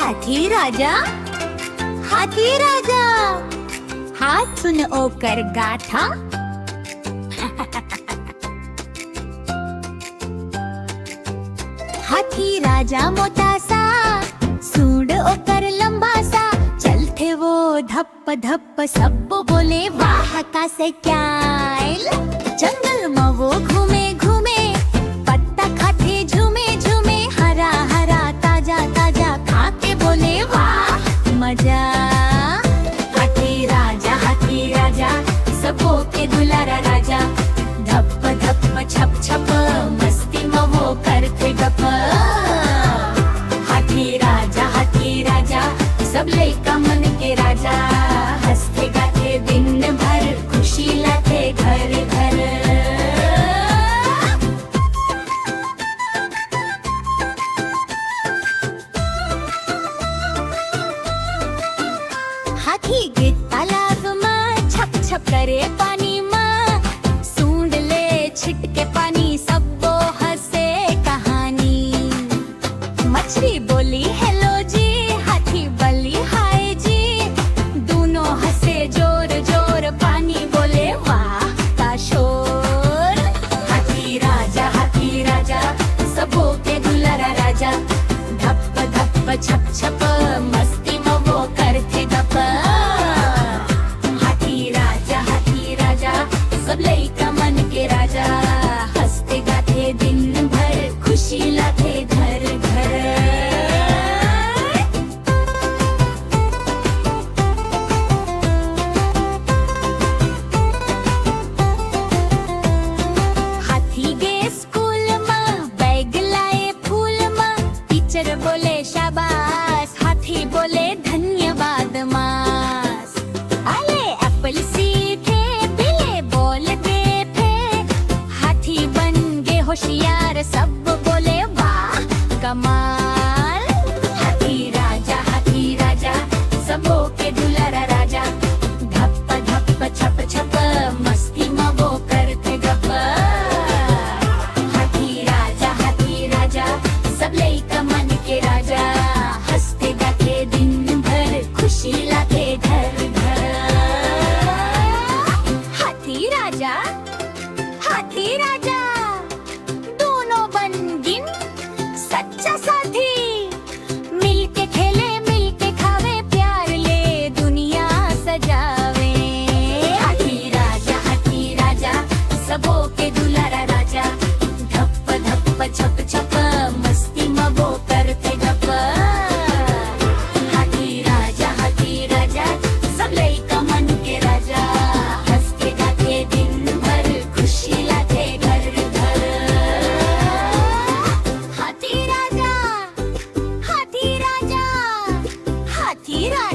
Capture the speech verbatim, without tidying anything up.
हाथी राजा, हाथी राजा, हाथ सुन ओकर गाथा। हाथी राजा मोटा सा, सूंड ओकर लंबा सा, चलथे वो धप धप, सबो बोले वाह का स्टाइल। जंगल म वो घूमे घूमे, पत्ता खाथे झूमे झूमे, हरा हरा ताजा ताजा खा के बोले वाह मजा। हाथी राजा, हाथी राजा, सबो के दुलारा राजा, धप धप छप छप, मस्ती म वो करथे गप। हाथी राजा, हाथी राजा, सब लइका मन के राजा, हंसथे गाथे दिन भर, खुशी लाथे घर घर। हाथी गे तालाब म, छप छप करे पानी म, सूंड ले छिटके पानी, सबो हंसे कहानी। मछली बोली हेलो जी, हाथी बली हाय जी, दूनों हंसे जोर जोर, पानी बोले वाह का शोर। हाथी राजा, हाथी राजा, सबो के दुलारा राजा, धप धप छप छप, मस्ती म वो करथे गप। हाथी राजा, हाथी राजा, सब लइका मन के राजा, हंसथे गाथे दिन भर, खुशी लाथे घर घर। हाथी गे स्कूल म, बैग लाए फूल म, टीचर बोले शाबाश, हाथी बोले धन्यवाद मास। अले एप्पल सीथे, बिले बॉल देथे, हाथी बन गे होशियार, सब बोले वाह कमाल। हाथी राजा, हाथी राजा, सबो के दुलारा राजा, धप धप छप छप, मस्ती म वो करथे गप। हाथी राजा, हाथी राजा, सब लइका मन के राजा, हंसथे गाथे दिन भर, खुशी लाथे घर घर। हाथी राजा, हाथी राजा, दूनों बन गिन सच्चा साथी, मिलके खेले, मिलके खावे, प्यार ले दुनिया सजावे। हाथी राजा, हाथी राजा, सबो के दुलारा राजा, धप धप छप छप, मस्ती म वो करथे गप। हाथी राजा, हाथी राजा, सब लइका मन के राजा, हंसथे गाथे दिन भर, खुशी लाथे घर घर। हाथी राजा, हाथी राजा, हाथी राजा।